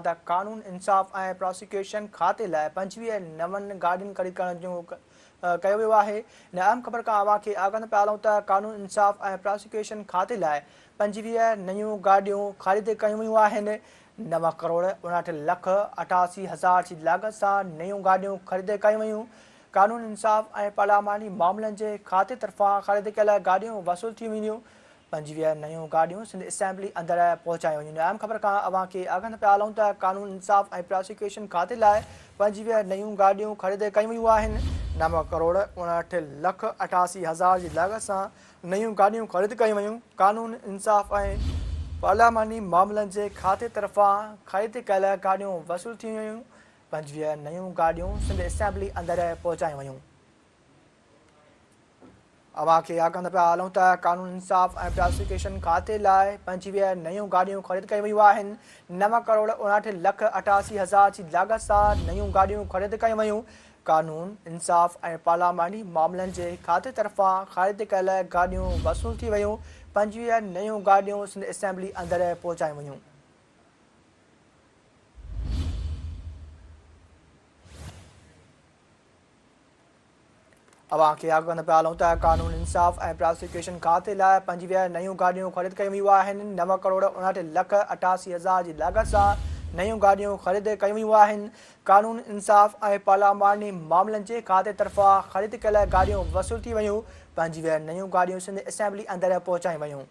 ته قانون انصاف ۽ پراسيڪيوشن کاتي لاء 25 نون گاڏين خريد ڪرڻ جو ڪيو ويو آهي. هن اهم خبر کان اوهان کي آگاهه پيا هلون ته قانون انصاف ۽ پراسيڪيوشن کاتي لاء 25 نيون گاڏيون خريد ڪيون ويون آهن. 9 ڪروڙ 59 لک 88 هزار جي لاڳت سان نيون گاڏيون خريد ڪيون ويون. قانون انصاف ۽ پارلياماني معاملن جي کاتي طرفان خريد ڪيل گاڏيون وصول ٿي وينديون. 25 نيون گاڏيون سنڌ اسيمبلي اندر پهچايون ويون. اهم خبر کان اوهان کي آگاهه پيا هلون ته قانون انصاف ۽ پراسيڪيوشن کاتي لاء 25 نيون گاڏيون خريد ڪيون ويون آهن. 9 ڪروڙ 59 لک 88 هزار جي لاڳت سان نيون گاڏيون خريد ڪيون ويون. قانون انصاف ۽ پارلياماني معاملن جي کاتي طرفان خريد ڪيل گاڏيون وصول ٿي ويون. 25 نيون گاڏيون سنڌ اسيمبلي اندر پهچايون ويون. اوهان کي آگاهه پيا هلون ته قانون انصاف ۽ پراسيڪيوشن کاتي لاء 25 نيون گاڏيون خريد ڪيون ويون آهن. 9 ڪروڙ 59 لک 88 هزار جي لاڳت سان نيون گاڏيون خريد ڪيون ويون. قانون انصاف ۽ پارلياماني معاملن جي کاتي طرفان خريد ڪيل گاڏيون وصول ٿي ويون. 25 نيون گاڏيون سنڌ اسيمبلي اندر پهچايون ويون. اوهان کي آگاهه پيا هلون ته قانون انصاف ۽ پراسيڪيوشن کاتي لاء 25 نيون گاڏيون خريد ڪيون ويون آهن. 9 ڪروڙ 59 لک 88 هزار جي لاڳت سان نيون گاڏيون خريد ڪيون ويون آهن. قانون انصاف ۽ پارلياماني معاملن جي کاتي طرفان خريد ڪيل گاڏيون وصول ٿي ويون. 25 نيون گاڏيون سنڌ اسيمبلي اندر پهچايون ويون.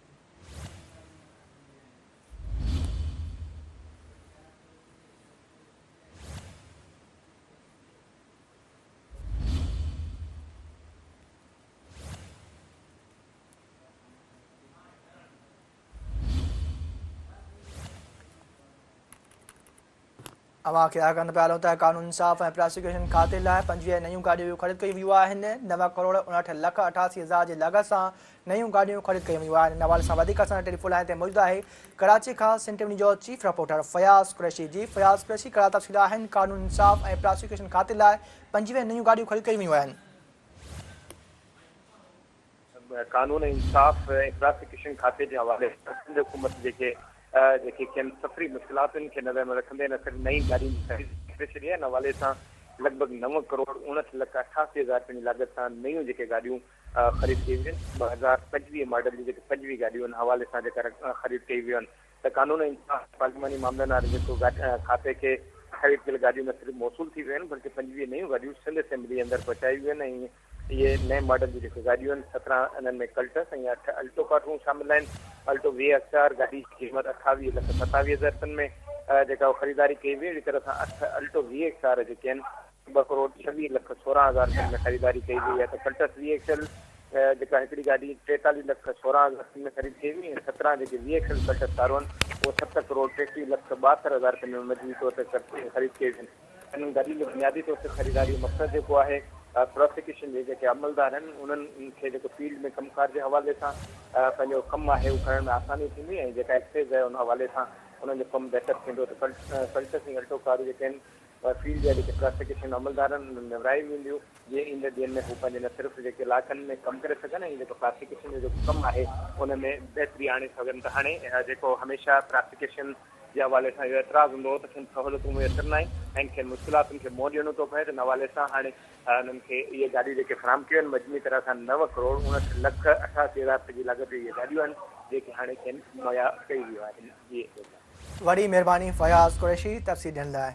اوهان کي آگاهه پيا هلون ته قانون انصاف ۽ پراسيڪيوشن کاتي لاء 25 نيون گاڏيون خريد ڪيون ويون آهن. 9 ڪروڙ 59 لک 88 هزار جي لاڳت سان نيون گاڏيون خريد ڪيون ويون آهن. ان حوالي سان وڌيڪ اسان سان ٽيليفون لائين تي موجود آهي ڪراچي کان سنڌ ٽي وي جو چيف رپورٽر فياض قريشي. جي فياض قريشي ڪهڙا تفصيل آهن قانون انصاف ۽ پراسيڪيوشن کاتي لاء 25 نيون گاڏيون خريد ڪيون ويون آهن. قانون انصاف ۽ پراسيڪيوشن کاتي جي حوالي سان سنڌ حڪومت جيڪي جيڪي ڪن سفري مشڪلاتن کي نظر ۾ رکندي نه صرف نئين گاڏين جي خريد ڪري ڇڏي آهي ان حوالي سان لڳ ڀڳ 9 ڪروڙ 59 لک 88 هزار رپين جي لاڳت سان نيون جيڪي گاڏيون خريد ڪيون ويون آهن، 2025 ماڊل جون جيڪي 25 گاڏيون ان حوالي سان جيڪا خريد ڪيون ويون آهن ته قانون ۽ انصاف ۽ پارلياماني معاملن واري جيڪو کاتي کي خريد ڪيل گاڏيون نه صرف موصول ٿي ويون آهن بلڪه 25 نيون گاڏيون سنڌ اسيمبلي اندر پهچايون ويون آهن ۽ اهي نئين ماڊل جون جيڪي گاڏيون آهن 17 انهن ۾ ڪلٽس ۽ اٺ الٽو ڪارون شامل آهن. الٽو وي ايڪس آر گاڏي جي قيمت 28 لک 27 هزار رپين ۾ جيڪا خريداري ڪئي وئي اهڙي طرح سان اٺ الٽو وي ايڪس آر جيڪي آهن ٻه ڪروڙ 26 لک 16 هزار رپين ۾ خريداري ڪئي وئي آهي ته ڪلٽس وي ايڪس ايل جيڪا هڪڙي گاڏي 43 لک 16 هزار رپين ۾ خريد ڪئي وئي ۽ 17 جيڪي وي ايڪس ايل ڪلٽس ڪارون آهن اهي 7 ڪروڙ 33 لک 72 هزار رپين ۾ مجموعي طور تي خريد ڪئي ويون. انهن گاڏين جو بنيادي طور تي خريداري جو مقصد جيڪو آهي پراسيڪيوشن جي جيڪي عملدار آهن انهن کي جيڪو فيلڊ ۾ ڪم ڪار جي حوالي سان پنهنجو ڪم آهي اهو ڪرڻ ۾ آساني ٿيندي ۽ جيڪا ايڪسائيز آهي ان حوالي سان انهن جو ڪم بهتر ٿيندو ته ڪلٽس ۽ الٽو ڪارون جيڪي آهن فيلڊ جا جيڪي پراسيڪيوشن عملدار آهن انهن ۾ ورهائي وينديون جيئن ايندڙ ڏينهن ۾ هو پنهنجي نه صرف جيڪي علائقن ۾ ڪم ڪري سگهن ۽ جيڪو پراسيڪيوشن جو جيڪو ڪم آهي ان ۾ بهتري آڻي سگهن ته هاڻي جيڪو هميشه پراسيڪيوشن جي حوالي سان اهو اعتراض هوندو هو ته کين سهولتون ميسر ناهن ۽ کين مشڪلاتن کي منهن ڏيڻو ٿو پئي ته ان حوالي سان هاڻي انهن کي اهي گاڏيون جيڪي فراهم ڪيون آهن مجموعي طرح سان 9 ڪروڙ 59 لک 88 هزار رپين جي لاڳت جون اهي گاڏيون آهن جيڪي هاڻي کين مهيا ڪيون ويون آهن. جي. وڏي مهرباني فياض قريشي تفصيل ڏيڻ لاء.